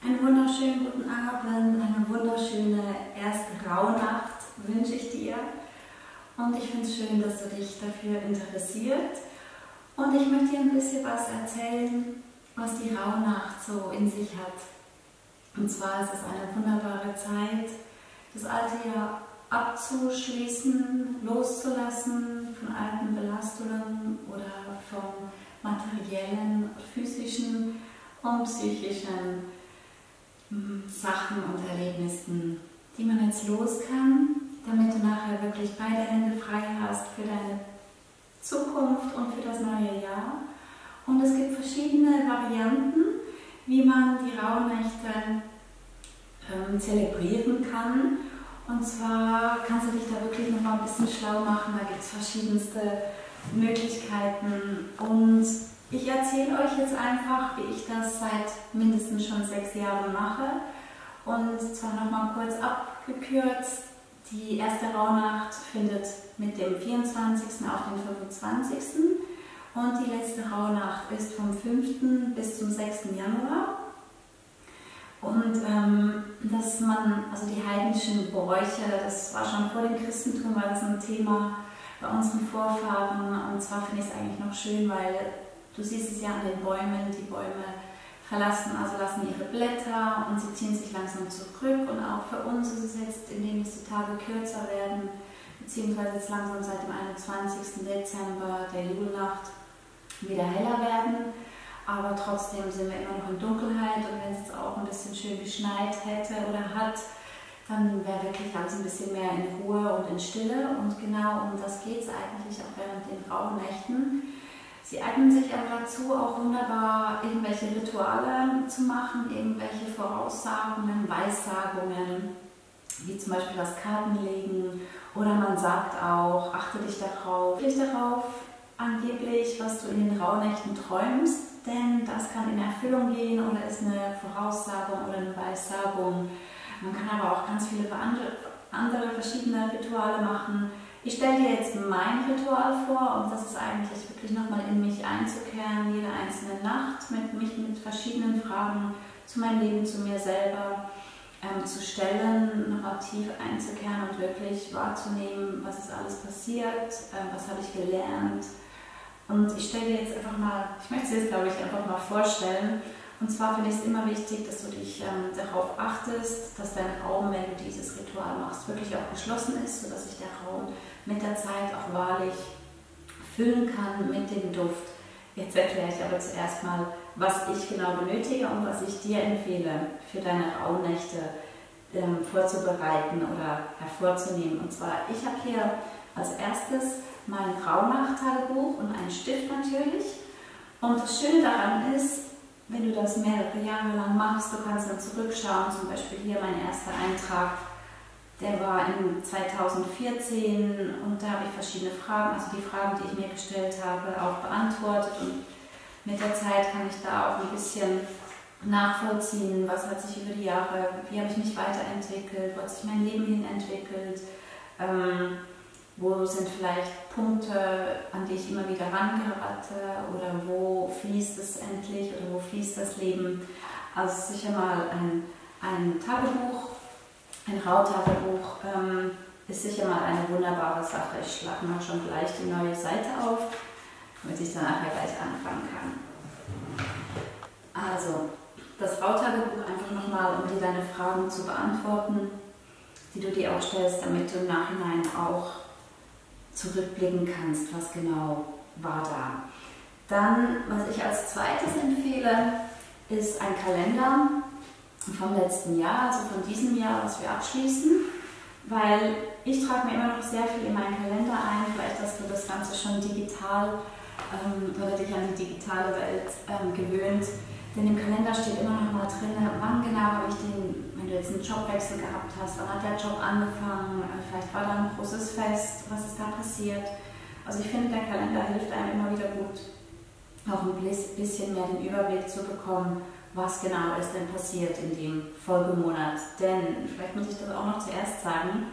Einen wunderschönen guten Abend, eine wunderschöne erste Rauhnacht wünsche ich dir. Und ich finde es schön, dass du dich dafür interessiert. Und ich möchte dir ein bisschen was erzählen, was die Rauhnacht so in sich hat. Und zwar ist es eine wunderbare Zeit, das alte Jahr abzuschließen, loszulassen von alten Belastungen oder von materiellen, physischen und psychischen Sachen und Erlebnissen, die man jetzt los kann, damit du nachher wirklich beide Hände frei hast für deine Zukunft und für das neue Jahr. Und es gibt verschiedene Varianten, wie man die Rauhnächte zelebrieren kann. Und zwar kannst du dich da wirklich noch mal ein bisschen schlau machen, da gibt es verschiedenste Möglichkeiten. Und ich erzähle euch jetzt einfach, wie ich das seit mindestens schon 6 Jahren mache. Und zwar nochmal kurz abgekürzt. Die erste Rauhnacht findet mit dem 24. auf den 25. Und die letzte Rauhnacht ist vom 5. bis zum 6. Januar. Und dass man, also die heidnischen Bräuche, das war schon vor dem Christentum, war das ein Thema bei unseren Vorfahren. Und zwar finde ich es eigentlich noch schön, weil du siehst es ja an den Bäumen, die Bäume lassen ihre Blätter und sie ziehen sich langsam zurück. Und auch für uns ist es jetzt, indem die Tage kürzer werden, beziehungsweise jetzt langsam seit dem 21. Dezember der Julnacht wieder heller werden. Aber trotzdem sind wir immer noch in Dunkelheit, und wenn es jetzt auch ein bisschen schön geschneit hätte oder hat, dann wäre wirklich alles ein bisschen mehr in Ruhe und in Stille. Und genau um das geht es eigentlich auch während den Rauhnächten. Sie eignen sich aber dazu, auch wunderbar irgendwelche Rituale zu machen, irgendwelche Voraussagungen, Weissagungen, wie zum Beispiel das Kartenlegen. Oder man sagt auch, achte dich darauf, angeblich, was du in den Rauhnächten träumst, denn das kann in Erfüllung gehen oder ist eine Voraussagung oder eine Weissagung. Man kann aber auch ganz viele andere verschiedene Rituale machen. Ich stelle dir jetzt mein Ritual vor, und das ist eigentlich wirklich nochmal in mich einzukehren, jede einzelne Nacht, mich mit verschiedenen Fragen zu meinem Leben, zu mir selber zu stellen, nochmal tief einzukehren und wirklich wahrzunehmen, was ist alles passiert, was habe ich gelernt. Und ich stelle dir jetzt einfach mal, ich möchte es jetzt glaube ich einfach mal vorstellen. Und zwar finde ich es immer wichtig, dass du dich darauf achtest, dass dein Raum, wenn du dieses Ritual machst, wirklich auch geschlossen ist, sodass sich der Raum mit der Zeit auch wahrlich füllen kann mit dem Duft. Jetzt erkläre ich aber zuerst mal, was ich genau benötige und was ich dir empfehle, für deine Rauhnächte vorzubereiten oder hervorzunehmen. Und zwar, ich habe hier als erstes mein Rauhnacht-Tagebuch und einen Stift natürlich. Und das Schöne daran ist, wenn du das mehrere Jahre lang machst, du kannst dann zurückschauen, zum Beispiel hier mein erster Eintrag, der war in 2014, und da habe ich verschiedene Fragen, also die Fragen, die ich mir gestellt habe, auch beantwortet, und mit der Zeit kann ich da auch ein bisschen nachvollziehen, was hat sich über die Jahre, wie habe ich mich weiterentwickelt, wo hat sich mein Leben hin entwickelt, wo sind vielleicht Punkte, an die ich immer wieder rangerate, oder wo fließt es endlich oder wo fließt das Leben. Also sicher mal ein Tagebuch, ein Rauhtagebuch ist sicher mal eine wunderbare Sache. Ich schlage mal schon gleich die neue Seite auf, damit ich dann nachher gleich anfangen kann. Also das Rauhtagebuch einfach nochmal, um dir deine Fragen zu beantworten, die du dir auch stellst, damit du im Nachhinein auch zurückblicken kannst, was genau war da. Dann, was ich als zweites empfehle, ist ein Kalender vom letzten Jahr, also von diesem Jahr, was wir abschließen, weil ich trage mir immer noch sehr viel in meinen Kalender ein, vielleicht hast du das Ganze schon digital oder dich an die digitale Welt gewöhnt, denn im Kalender steht immer noch mal drin, wann genau habe ich den, wenn du jetzt einen Jobwechsel gehabt hast, wann hat der Job angefangen, vielleicht war da ein großes Fest, was ist da passiert. Also ich finde, der Kalender hilft einem immer wieder gut, auch ein bisschen mehr den Überblick zu bekommen, was genau ist denn passiert in dem Folgemonat. Denn, vielleicht muss ich das auch noch zuerst sagen,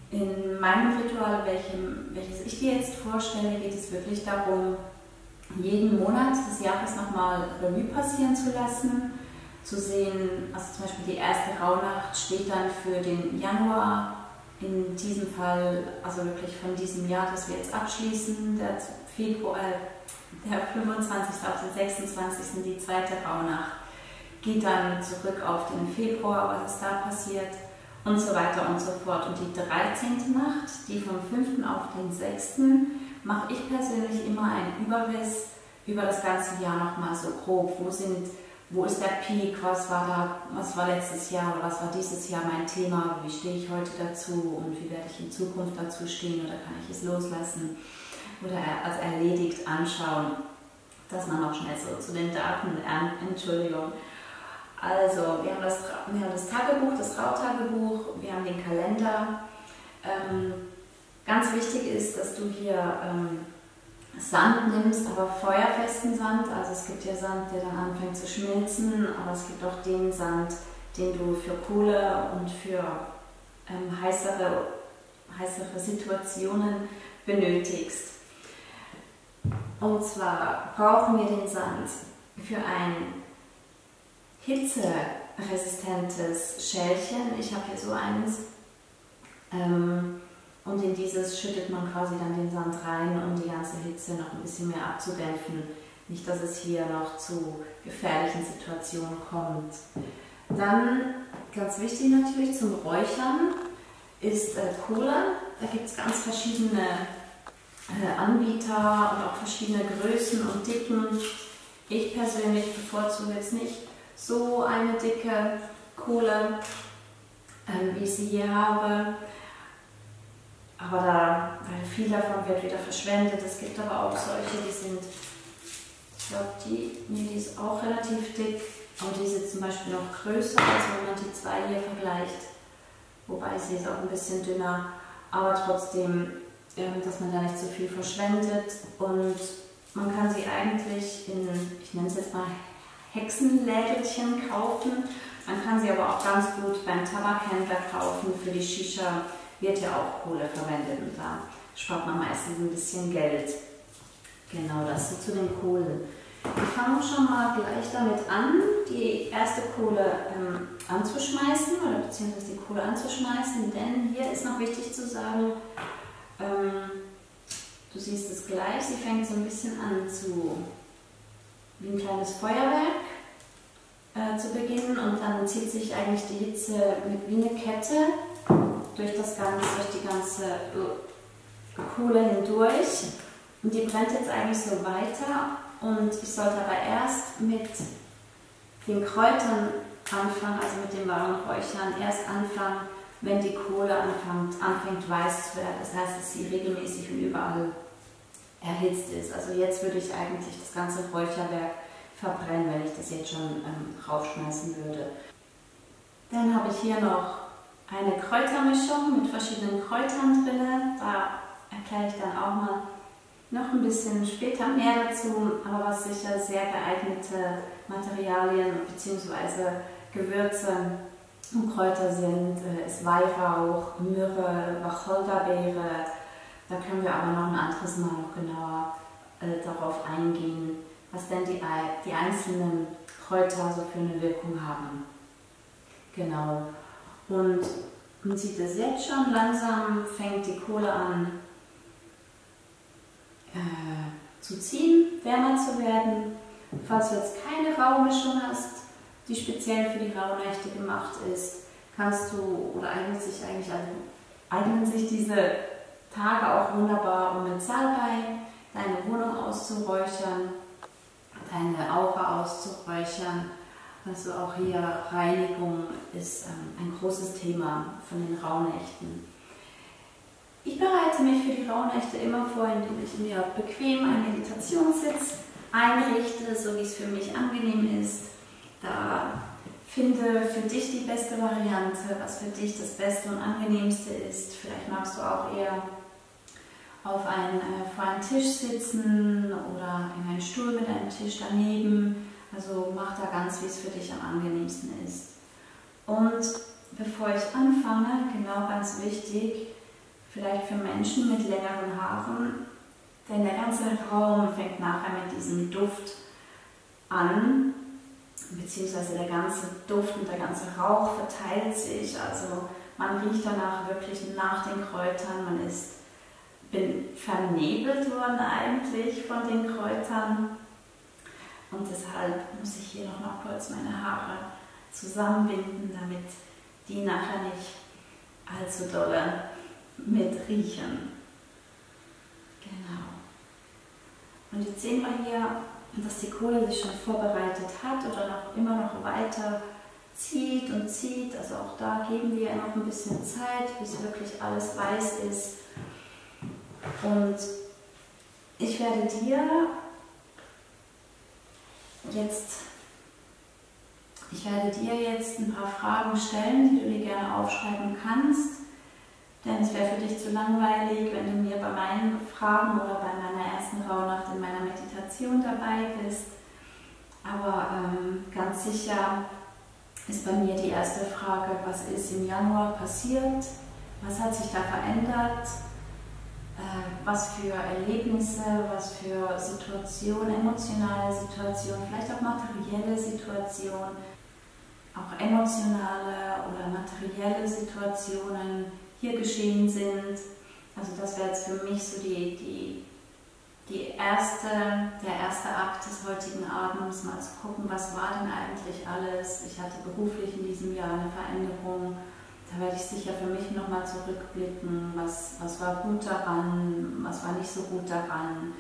in meinem Ritual, welches ich dir jetzt vorstelle, geht es wirklich darum, jeden Monat des Jahres nochmal Revue passieren zu lassen, zu sehen, also zum Beispiel die erste Rauhnacht steht dann für den Januar, in diesem Fall, also wirklich von diesem Jahr, das wir jetzt abschließen, der 25. auf den 26. die zweite Rauhnacht, geht dann zurück auf den Februar, was ist da passiert und so weiter und so fort. Und die 13. Nacht, die vom 5. auf den 6., mache ich persönlich immer einen Überriss über das ganze Jahr nochmal so grob. Wo ist der Peak, was war letztes Jahr oder was war dieses Jahr mein Thema, wie stehe ich heute dazu und wie werde ich in Zukunft dazu stehen oder kann ich es loslassen oder als erledigt anschauen, dass man noch schnell so zu den Daten lernt. Entschuldigung. Also, wir haben das Tagebuch, das Rauhtagebuch, wir haben den Kalender. Ganz wichtig ist, dass du hier Sand nimmst, aber feuerfesten Sand. Also es gibt ja Sand, der dann anfängt zu schmilzen, aber es gibt auch den Sand, den du für Kohle und für heißere Situationen benötigst. Und zwar brauchen wir den Sand für ein hitzeresistentes Schälchen. Ich habe hier so eines. Und in dieses schüttet man quasi dann den Sand rein, um die ganze Hitze noch ein bisschen mehr abzudämpfen. Nicht, dass es hier noch zu gefährlichen Situationen kommt. Dann, ganz wichtig natürlich zum Räuchern, ist Kohle. Da gibt es ganz verschiedene Anbieter und auch verschiedene Größen und Dicken. Ich persönlich bevorzuge jetzt nicht so eine dicke Kohle, wie ich sie hier habe. Aber weil viel davon wird wieder verschwendet. Es gibt aber auch solche, die sind, ich glaube, die ist auch relativ dick, aber die ist jetzt zum Beispiel noch größer, als wenn man die zwei hier vergleicht. Wobei sie ist auch ein bisschen dünner, aber trotzdem, dass man da nicht so viel verschwendet. Und man kann sie eigentlich in, ich nenne es jetzt mal Hexenlädelchen kaufen. Man kann sie aber auch ganz gut beim Tabakhändler kaufen. Für die Shisha wird ja auch Kohle verwendet und da spart man meistens ein bisschen Geld. Genau, das so zu den Kohlen. Wir fangen schon mal gleich damit an, die erste Kohle anzuschmeißen oder beziehungsweise die Kohle anzuschmeißen, denn hier ist noch wichtig zu sagen, du siehst es gleich, sie fängt so ein bisschen an wie ein kleines Feuerwerk zu beginnen und dann zieht sich eigentlich die Hitze wie eine Kette durch die ganze Kohle hindurch und die brennt jetzt eigentlich so weiter und ich sollte aber erst mit den Kräutern anfangen, also mit dem warmen Räuchern, erst anfangen, wenn die Kohle anfängt weiß zu werden, das heißt, dass sie regelmäßig und überall erhitzt ist. Also jetzt würde ich eigentlich das ganze Räucherwerk verbrennen, wenn ich das jetzt schon raufschmeißen würde. Dann habe ich hier noch eine Kräutermischung mit verschiedenen Kräutern drin. Da erkläre ich dann auch mal noch ein bisschen später mehr dazu, aber was sicher sehr geeignete Materialien bzw. Gewürze und Kräuter sind, ist Weihrauch, Myrrhe, Wacholderbeere. Da können wir aber noch ein anderes Mal noch genauer darauf eingehen, was denn die einzelnen Kräuter so für eine Wirkung haben. Genau. Und man sieht es jetzt schon, langsam fängt die Kohle an zu ziehen, wärmer zu werden. Falls du jetzt keine Rauhmischung hast, die speziell für die Rauhnächte gemacht ist, kannst du, oder eignen sich diese Tage auch wunderbar, um mit Salbei deine Wohnung auszuräuchern, deine Aura auszuräuchern. Also auch hier Reinigung ist ein großes Thema von den Rauhnächten. Ich bereite mich für die Rauhnächte immer vor, indem ich mir bequem einen Meditationssitz einrichte, so wie es für mich angenehm ist. Da finde für dich die beste Variante, was für dich das Beste und Angenehmste ist. Vielleicht magst du auch eher vor einem Tisch sitzen oder in einen Stuhl mit einem Tisch daneben. Also mach da ganz, wie es für dich am angenehmsten ist. Und bevor ich anfange, genau ganz wichtig, vielleicht für Menschen mit längeren Haaren, denn der ganze Raum fängt nachher mit diesem Duft an, beziehungsweise der ganze Duft und der ganze Rauch verteilt sich. Also man riecht danach wirklich nach den Kräutern. Bin vernebelt worden eigentlich von den Kräutern. Und deshalb muss ich hier noch mal kurz meine Haare zusammenbinden, damit die nachher nicht allzu dolle mitriechen. Genau. Und jetzt sehen wir hier, dass die Kohle sich schon vorbereitet hat oder immer noch weiter zieht und zieht. Also auch da geben wir noch ein bisschen Zeit, bis wirklich alles weiß ist. Und ich werde dir jetzt ein paar Fragen stellen, die du dir gerne aufschreiben kannst. Denn es wäre für dich zu langweilig, wenn du mir bei meinen Fragen oder bei meiner ersten Rauhnacht in meiner Meditation dabei bist. Aber ganz sicher ist bei mir die erste Frage, was ist im Januar passiert? Was hat sich da verändert? Was für Erlebnisse, was für Situationen, emotionale Situationen, vielleicht auch materielle Situationen, auch emotionale oder materielle Situationen hier geschehen sind. Also das wäre jetzt für mich so der erste Akt des heutigen Abends, mal zu gucken, was war denn eigentlich alles. Ich hatte beruflich in diesem Jahr eine Veränderung. Da werde ich sicher für mich nochmal zurückblicken, was war gut daran, was war nicht so gut daran,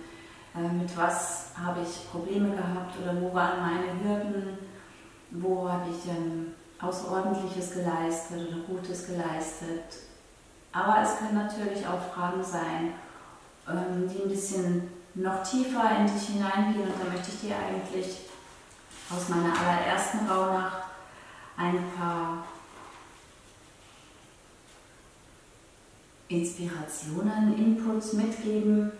mit was habe ich Probleme gehabt oder wo waren meine Hürden, wo habe ich Außerordentliches geleistet oder Gutes geleistet. Aber es können natürlich auch Fragen sein, die ein bisschen noch tiefer in dich hineingehen, und da möchte ich dir eigentlich aus meiner allerersten Rauhnacht ein paar Inspirationen, Inputs mitgeben,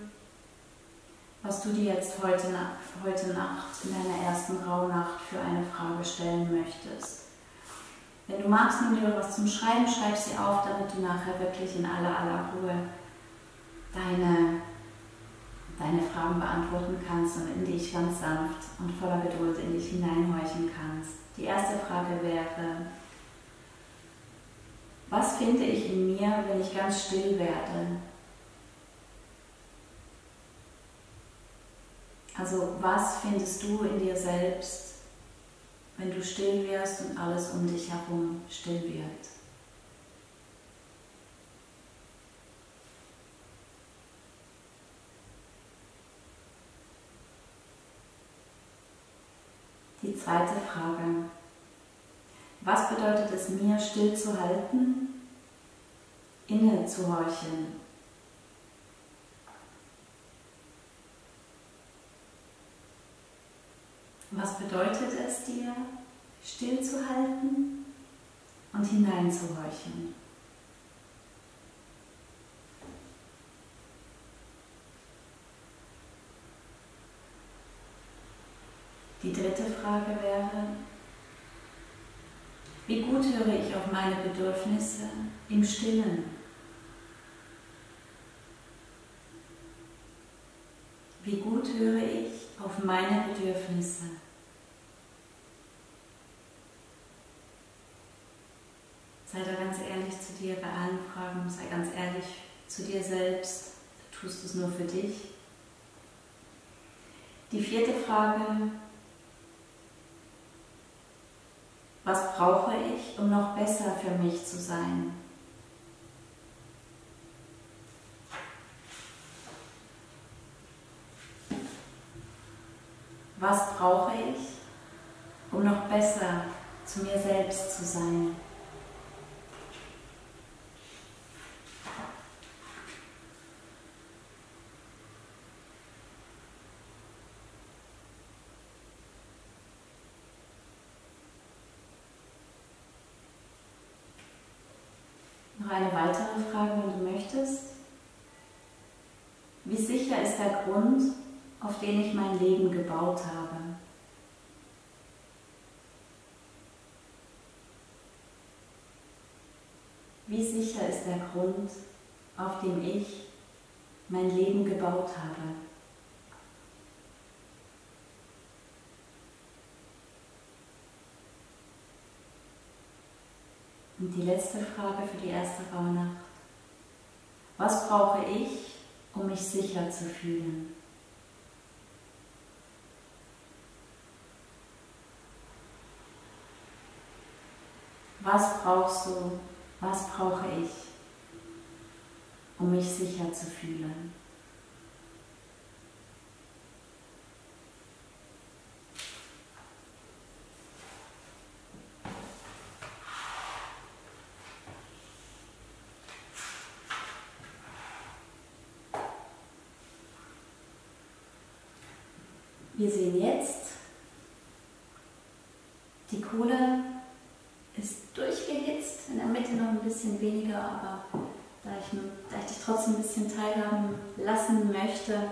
was du dir jetzt heute Nacht in deiner ersten Rauhnacht für eine Frage stellen möchtest. Wenn du magst, nimm dir was zum Schreiben, schreib sie auf, damit du nachher wirklich in aller Ruhe deine Fragen beantworten kannst und in dich ganz sanft und voller Geduld in dich hineinhorchen kannst. Die erste Frage wäre: Was finde ich in mir, wenn ich ganz still werde? Also was findest du in dir selbst, wenn du still wirst und alles um dich herum still wird? Die zweite Frage: Was bedeutet es mir, still zu halten, inne zu horchen? Was bedeutet es dir, still zu halten und hineinzuhorchen? Die dritte Frage wäre: Wie gut höre ich auf meine Bedürfnisse im Stillen? Wie gut höre ich auf meine Bedürfnisse? Sei da ganz ehrlich zu dir bei allen Fragen, sei ganz ehrlich zu dir selbst, du tust es nur für dich. Die vierte Frage: Was brauche ich, um noch besser für mich zu sein? Was brauche ich, um noch besser zu mir selbst zu sein? Noch eine weitere Frage, wenn du möchtest. Wie sicher ist der Grund, auf den ich mein Leben gebaut habe? Wie sicher ist der Grund, auf dem ich mein Leben gebaut habe? Und die letzte Frage für die erste Rauhnacht. Was brauche ich, um mich sicher zu fühlen? Was brauchst du, was brauche ich, um mich sicher zu fühlen? Wir sehen jetzt, die Kohle ist durchgehitzt, in der Mitte noch ein bisschen weniger, aber da ich dich trotzdem ein bisschen teilhaben lassen möchte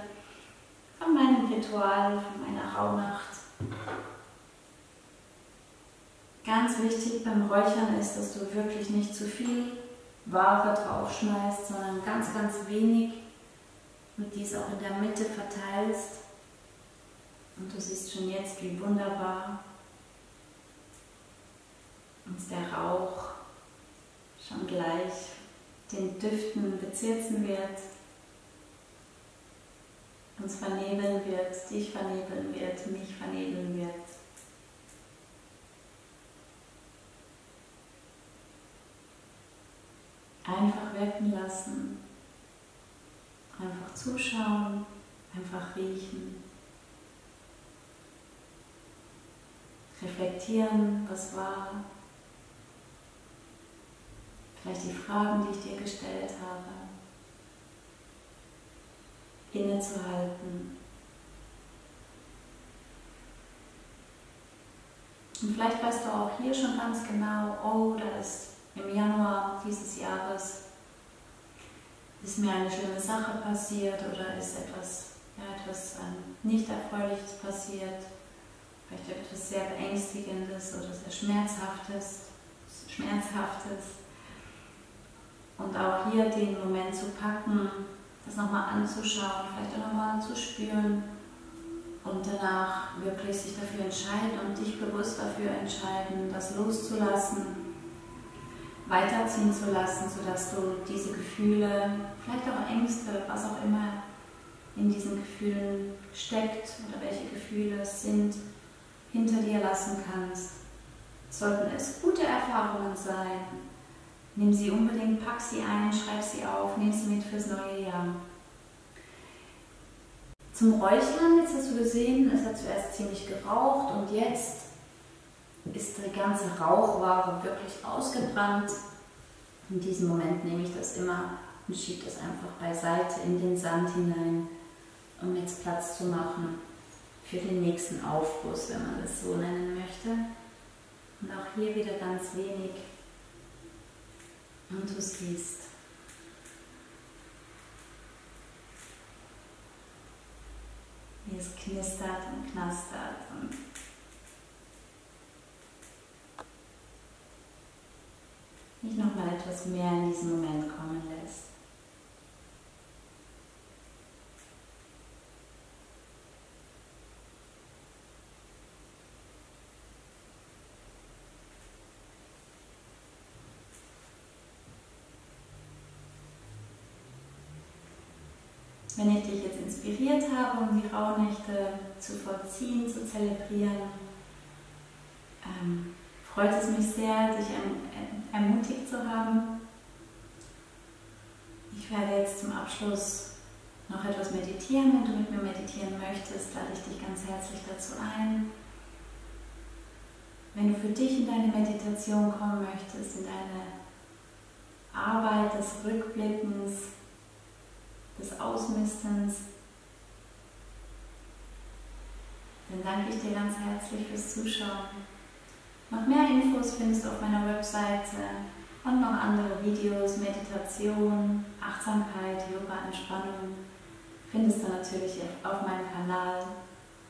von meinem Ritual, von meiner Rauhnacht. Ganz wichtig beim Räuchern ist, dass du wirklich nicht zu viel Ware draufschmeißt, sondern ganz, ganz wenig und dies auch in der Mitte verteilst. Und du siehst schon jetzt, wie wunderbar uns der Rauch schon gleich den Düften bezirzen wird, uns vernebeln wird, dich vernebeln wird, mich vernebeln wird. Einfach wirken lassen, einfach zuschauen, einfach riechen. Reflektieren, was war. Vielleicht die Fragen, die ich dir gestellt habe. Innezuhalten. Und vielleicht weißt du auch hier schon ganz genau, oh, da ist im Januar dieses Jahres ist mir eine schlimme Sache passiert oder ist etwas nicht Erfreuliches passiert. Vielleicht etwas sehr Beängstigendes oder sehr Schmerzhaftes. Und auch hier den Moment zu packen, das nochmal anzuschauen, vielleicht auch nochmal zu spüren und danach wirklich sich dafür entscheiden und dich bewusst dafür entscheiden, das loszulassen, weiterziehen zu lassen, sodass du diese Gefühle, vielleicht auch Ängste, was auch immer in diesen Gefühlen steckt oder welche Gefühle es sind, hinter dir lassen kannst. Sollten es gute Erfahrungen sein, nimm sie unbedingt, pack sie ein, schreib sie auf, nimm sie mit fürs neue Jahr. Zum Räuchern, jetzt hast du gesehen, es hat zuerst ziemlich geraucht und jetzt ist die ganze Rauchware wirklich ausgebrannt. In diesem Moment nehme ich das immer und schiebe das einfach beiseite in den Sand hinein, um jetzt Platz zu machen für den nächsten Aufguss, wenn man das so nennen möchte. Und auch hier wieder ganz wenig. Und du siehst, wie es knistert und knastert und mich nochmal etwas mehr in diesen Moment kommen lässt. Wenn ich dich jetzt inspiriert habe, um die Rauhnächte zu vollziehen, zu zelebrieren, freut es mich sehr, dich ermutigt zu haben. Ich werde jetzt zum Abschluss noch etwas meditieren. Wenn du mit mir meditieren möchtest, lade ich dich ganz herzlich dazu ein. Wenn du für dich in deine Meditation kommen möchtest, in deine Arbeit des Rückblickens, des Ausmistens, dann danke ich dir ganz herzlich fürs Zuschauen. Noch mehr Infos findest du auf meiner Webseite und noch andere Videos, Meditation, Achtsamkeit, Yoga, Entspannung findest du natürlich auf meinem Kanal.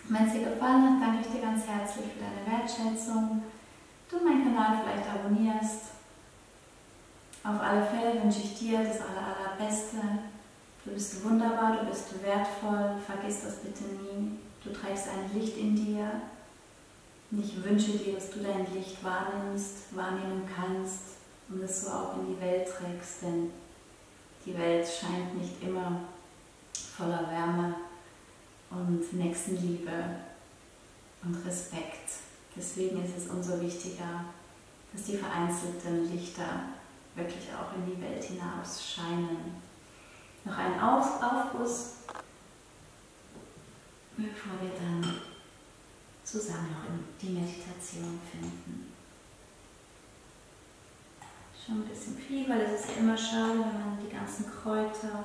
Wenn es dir gefallen hat, danke ich dir ganz herzlich für deine Wertschätzung. Du meinen Kanal vielleicht abonnierst. Auf alle Fälle wünsche ich dir das Allerbeste. Du bist wunderbar, du bist wertvoll, vergiss das bitte nie. Du trägst ein Licht in dir. Und ich wünsche dir, dass du dein Licht wahrnimmst, wahrnehmen kannst und es so auch in die Welt trägst, denn die Welt scheint nicht immer voller Wärme und Nächstenliebe und Respekt. Deswegen ist es umso wichtiger, dass die vereinzelten Lichter wirklich auch in die Welt hinaus scheinen. Noch ein Aufguss, bevor wir dann zusammen noch in die Meditation finden. Schon ein bisschen viel, weil es ist ja immer schade, wenn man die ganzen Kräuter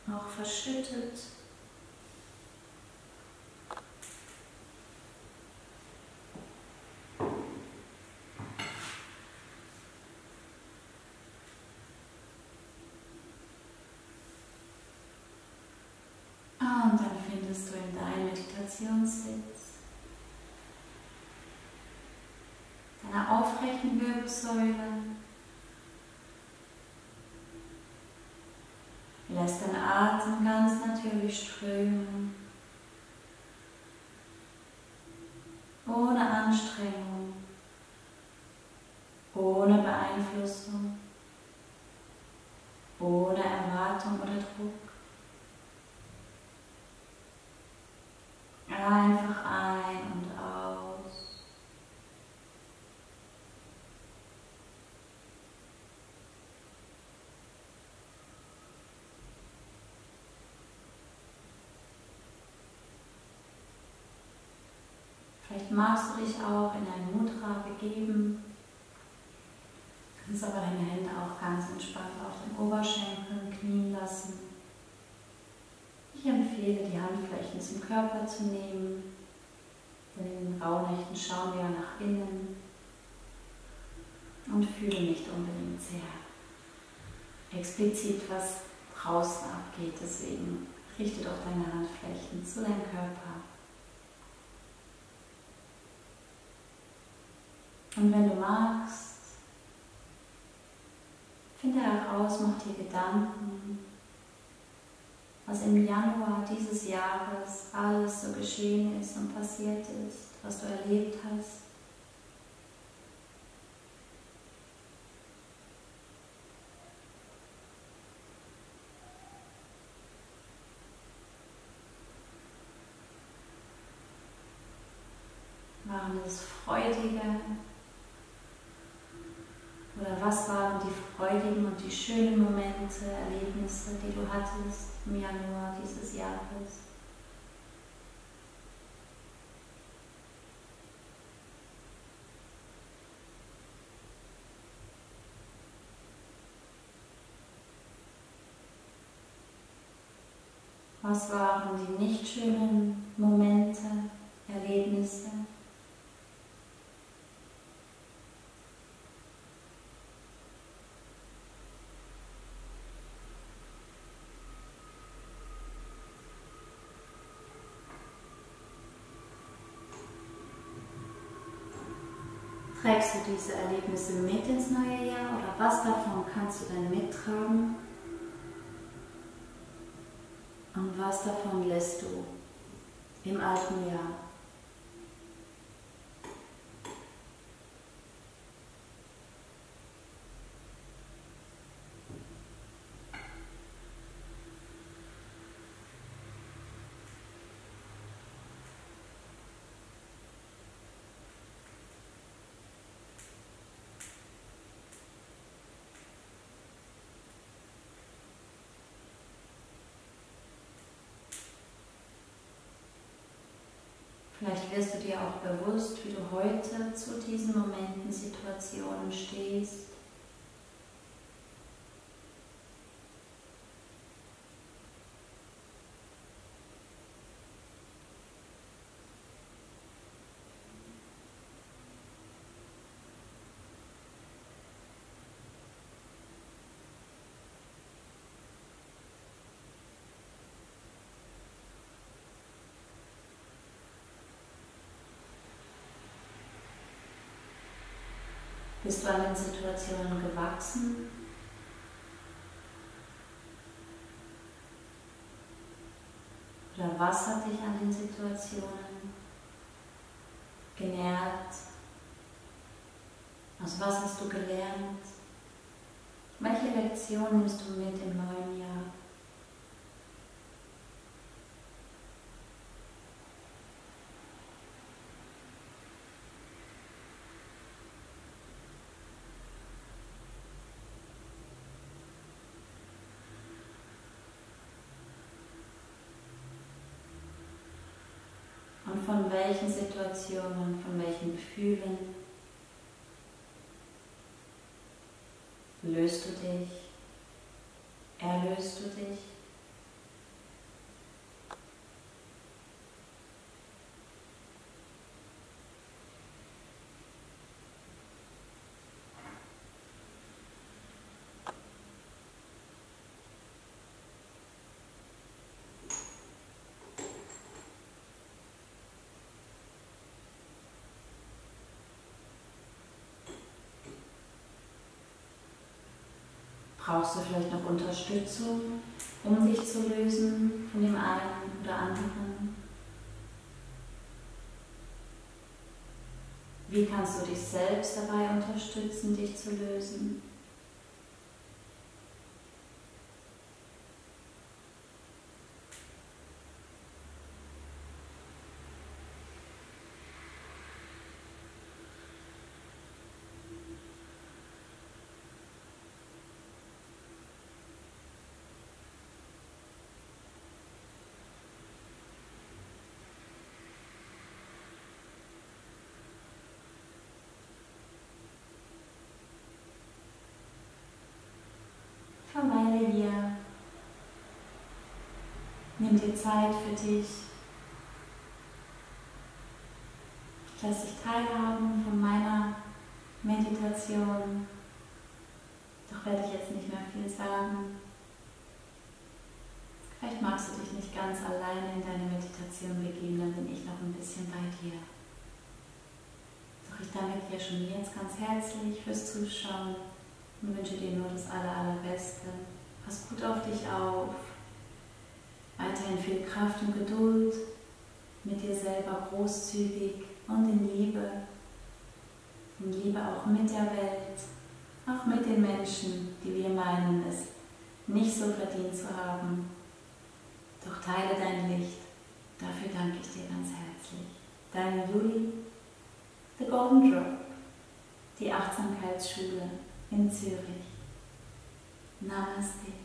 auch verschüttet. Und dann findest du in deinem Meditationssitz deine aufrechten Wirbelsäule. Lässt deinen Atem ganz natürlich strömen, ohne Anstrengung, ohne Beeinflussung, ohne Erwartung oder Druck. Einfach ein und aus. Vielleicht magst du dich auch in ein Mudra begeben. Du kannst aber deine Hände auch ganz entspannt auf den Oberschenkeln knien lassen. Ich empfehle, die Handflächen zum Körper zu nehmen, denn in den Rauhnächten schauen wir nach innen und fühlen nicht unbedingt sehr explizit, was draußen abgeht. Deswegen richte doch deine Handflächen zu deinem Körper. Und wenn du magst, finde heraus, mach dir Gedanken, was im Januar dieses Jahres alles so geschehen ist und passiert ist, was du erlebt hast. Waren es freudige oder was waren die freudigen und die schönen Momente, Erlebnisse, die du hattest im Januar dieses Jahres? Was waren die nicht schönen Momente, Erlebnisse? Trägst du diese Erlebnisse mit ins neue Jahr oder was davon kannst du denn mittragen? Und was davon lässt du im alten Jahr? Vielleicht wirst du dir auch bewusst, wie du heute zu diesen Momenten, Situationen stehst. Bist du an den Situationen gewachsen? Oder was hat dich an den Situationen genährt, Also was hast du gelernt? Welche Lektion nimmst du mit im neuen Jahr? Und von welchen Situationen, von welchen Gefühlen löst du dich, erlöst du dich? Brauchst du vielleicht noch Unterstützung, um dich zu lösen von dem einen oder anderen? Wie kannst du dich selbst dabei unterstützen, dich zu lösen? Verweile hier. Nimm dir Zeit für dich. Lass dich teilhaben von meiner Meditation. Doch werde ich jetzt nicht mehr viel sagen. Vielleicht magst du dich nicht ganz alleine in deine Meditation begeben, dann bin ich noch ein bisschen bei dir. Doch ich danke dir schon jetzt ganz herzlich fürs Zuschauen und wünsche dir nur das Allerbeste. Pass gut auf dich auf. Weiterhin viel Kraft und Geduld, mit dir selber großzügig und in Liebe. In Liebe auch mit der Welt, auch mit den Menschen, die wir meinen, es nicht so verdient zu haben. Doch teile dein Licht. Dafür danke ich dir ganz herzlich. Deine Juli, The Golden Drop, die Achtsamkeitsschule in Zürich. Namaste.